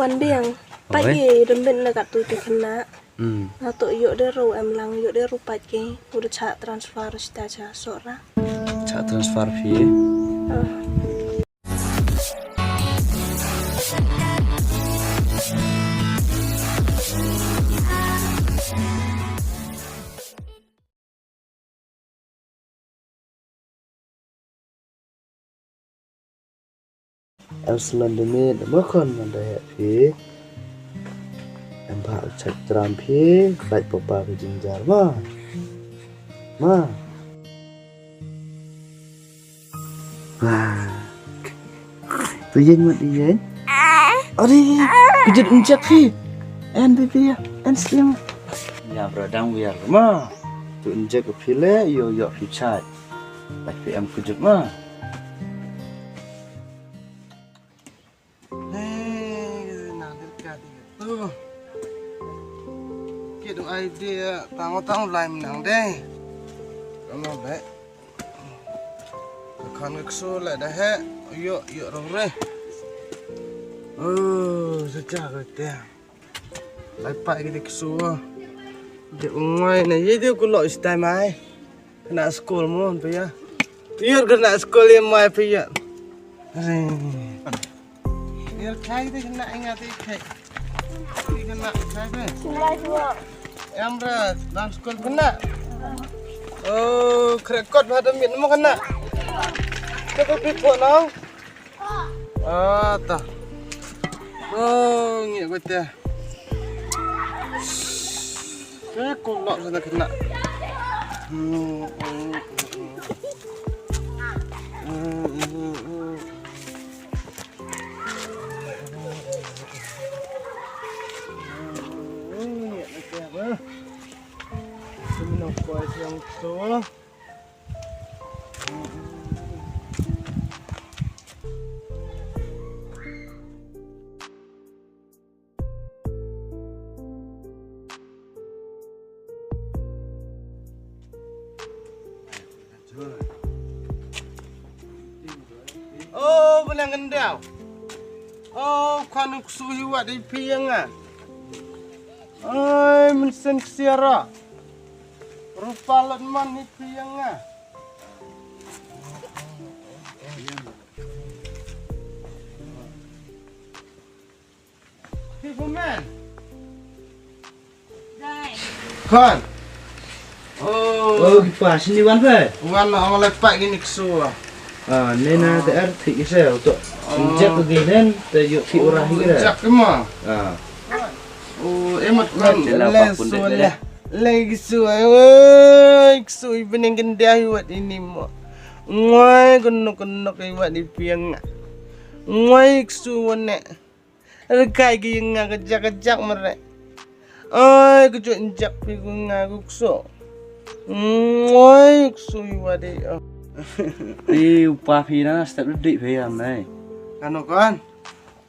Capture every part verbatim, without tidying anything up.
Wan biang. Pait ki rymbit na katto ki khynnah. Hmm. Hato ïoh de ruh em lang, ïoh de ruh pait ki. U da chah transfer sha ta cha Sohra. Chah transfer phi? Ah. Em smen de mit, mo khun, man da heh phi. Em ba u chak tram phi, bait papa ka jingjar ma. Ma. Wah. Tu yen mat yen. Ari, kujut injek phi. En baby ya, en slim. Ya bro, dang wiar ma. Tu injek phi le, yo yo phi chai. Bait phi em kujut ma. Hey, nang dir ka di tu. Ki du idea tang tang lai nang de. Ano be. Kan ka ksu la da he. Yo yo rong re. Oh, sa cha ka te. Lai pa ki de ksu. De ungwai na ye de ku lo stai mai. Khynnah skul mon phi ïa. Phi ïa khynnah skul ïa mai phi ïa. Ïa khai de khynnah ingat ïa khai. Khynnah khai de. Em re dan skul khynnah. Oh, krekot ba da mit mo khynnah. Kata pi po nong. Ah, ta. Oh, ngi ko te. Ke ko lok sana kena. Hmm, hmm, hmm, hmm. Hmm, hmm, hmm, hmm. Hmm, ngi ko te ba. Sini nak ko yang tu. Oh, benang gendau. Oh, kan ksu hiwat di piang ah. Ai, mensen kesiara. Rupa lat man ni piang ah. People man. Dai. Kan. Oh. Oh, kipa sini wan pe. Wan na ong le pak gini ksu. Ah, nena te ar thik ise to. Injek ke ginen te yuk ki ora hi kira. Injek ke ma. Ah. Oh, emat kan le so le. Lagi suai, oi, suai bening gendah iwat ini mo. Ngoi kenok kenok iwat di piang. Ngoi ksu wane. Rekai ki nga kejak kejak mere. Oi, kejut njak pi ku nga ku ksu. Ngoi ksu iwat di. Pi upa pi na step dedik pi am nai. Kano kan?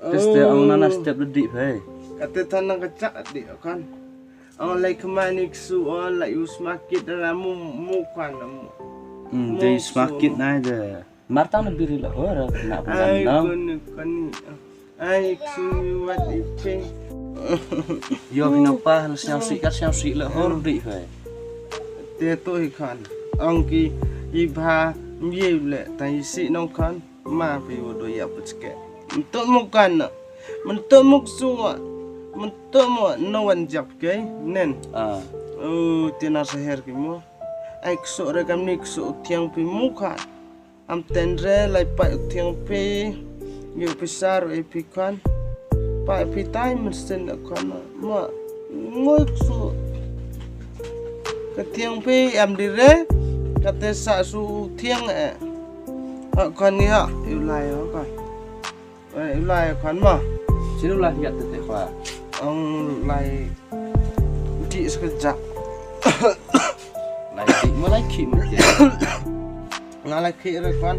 Teste ong nana step dedik pi. Kate tan nang kejak dedik kan. Ong lai kemani ksu ong lai u smakit dalam mu mu kan mu. Hmm, de smakit nai de. Martang na biri la hora na bulan dong. Ai kuni kuni. Ai ksu wat iping. Yo bina pa la siang si kat siang si la hor di pi. Te to hi kan. Ong ki ibha mye le tai si nong kan. Ma pi wo do ya putske. Mentok muk kan. Mentok muk sunga. Mentok muk no wan jak ke nen. Ah. Oh, tina seher ki mo. Ai ksu re kam ni ksu tiang pi muk kan. Am ten re lai pa tiang pi. Yu pi sar e pi kan. Pa pi tai men sen kan. Ma ngoi ksu. Ka tiang pi am di re. Kate sa su tiang e. Ha kan ngi ha. Yu lai ha kan. Eh, u lai khan ma. Sino lai hiat te te pa. Ong lai. Di sekejap. Lai di mo lai ki mo ke. Nga lai ki re khan.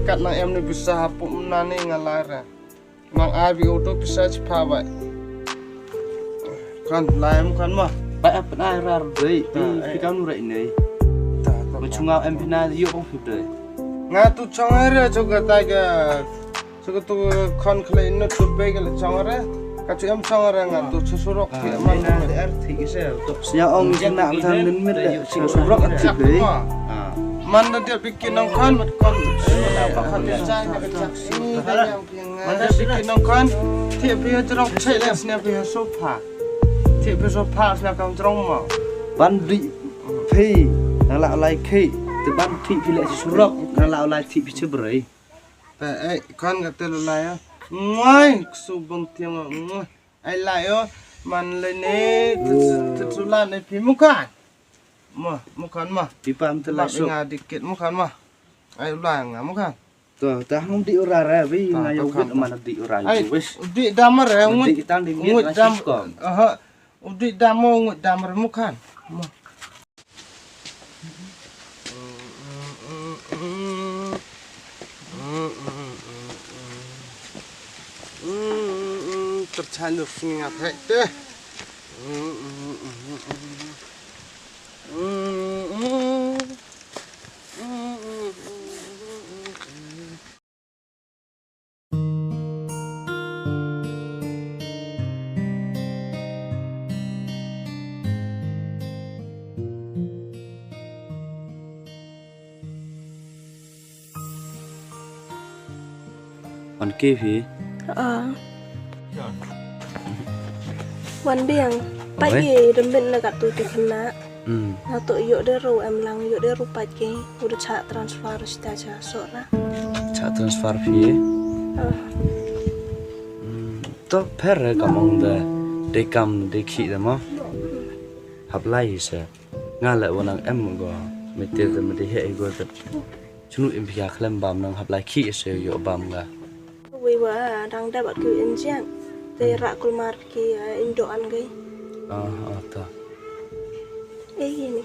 Kat nang em ni bisa hapu mena ni nga lai re. Nang abi auto bisa cepat bai. Kan lai em kan ma. Bai apa na rar dei. Pi pi kan rai nei. Macam ngau em pina yuk ong pi dei. Nga tu chong re chong kata ke. Saka tu khon khlei nut tu pe ka la chong re. Ka tu em sang orang tu sesurok ti man. Sñiaw ong ki khynnah ba than mynmiet de, sesurok ti be. Man da dia bikin nongkhan, mat kon. Ba khan ni jai na ka jak sini da yang piang. Man da bikin nongkhan, ti be jrong chai le sñiaw be sofa. Ti be sofa sñiaw kam jrong mo. Ban di phi, na la lai khi, te ban ti phi le sesurok, na la lai ti phi chebrei. Pe, eh, kan ka te lu lai, ah. Ngoi, ksu bang tiang, ah, ngoi. Ai lai, oh, man le ne, te, te, te, su la ne phi mu kan. Ma, mu kan ma. Pi pam te lai. Lap su. Nga dikit mu kan ma. Ai lai nga mu kan. To, ta hang di ura re, bi. Ta, nga ta yo kan, bit ta. Mana di ura. Ai, wis. Di dam re, ngut. Di tang di miet. Ngut la dam. Aha. Di dam mo, ngut dam re mu kan. Ma. Terchanduk sunyi ngathek teh. Wan kiew hi. Ah. Wan biang. Pat ki rymbit na katto ki khynnah. Hmm. Na to ïoh de ru em lang ïoh de ru pat ki. U da chah transfer sha ta cha Sohra. Chah transfer phi? Ah. Hmm. To pher ka mong de. De kam de khi de mo. Hap lai se. Nga leh wa nang em go. Me te te me te he go te. Chunu im phi khlem bam nang hap lai khi se ïoh bam ga. Wi wa dang da bat ku in jiang. Te rak kulmar ki, eh, indo an gai. Ah, ah, ta. Eh, ini.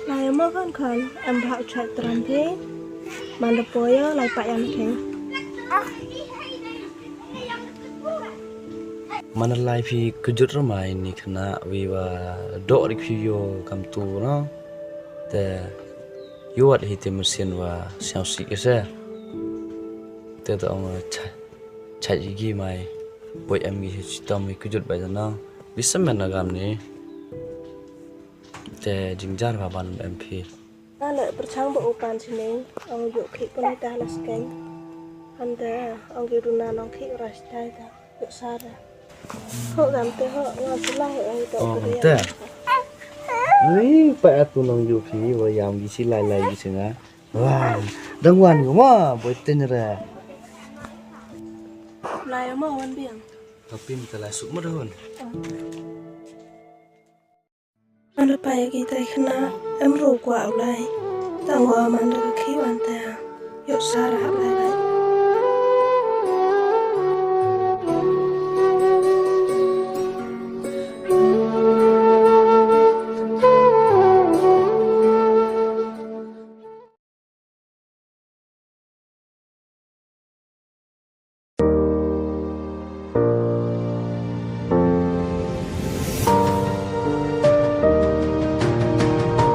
Lai mo kan kan, em bha u chait tram phi. Man da poi ïa, lai pat ïa phi. Man da lai phi kjut ramai ni khynnah wi wa doh ri phi ïoh kam tu no. Te ïoh wat hi te mynsiem wa sñiaw sih ke se. Te to ong cha, cha ji gi mai. Poi em gi hi chitom hi kjut bai da no. Bi semen na gam ni. Te jingjar ba ban em phi. Nga leh pyrchang ba u pan sini, ong ïoh khih pun ita la skeng. Hynda ong ki duna nong khih ras tai ta ïoh sara. Ho gam te ho, nga sila ho ong ito. Oh, gam te. Ui, pa atu nong ïoh phi, wa yam gi si lai lai gi si nga. Wah, dang wan ko ma, boy ten re. Lai ma wan biang. Tapi minta lai suk ma dahun. Anda pa ïa kita i khynnah em ruh kwah u lai. Tang wa man da ka khi wan te. Ïoh sara hap lai lai.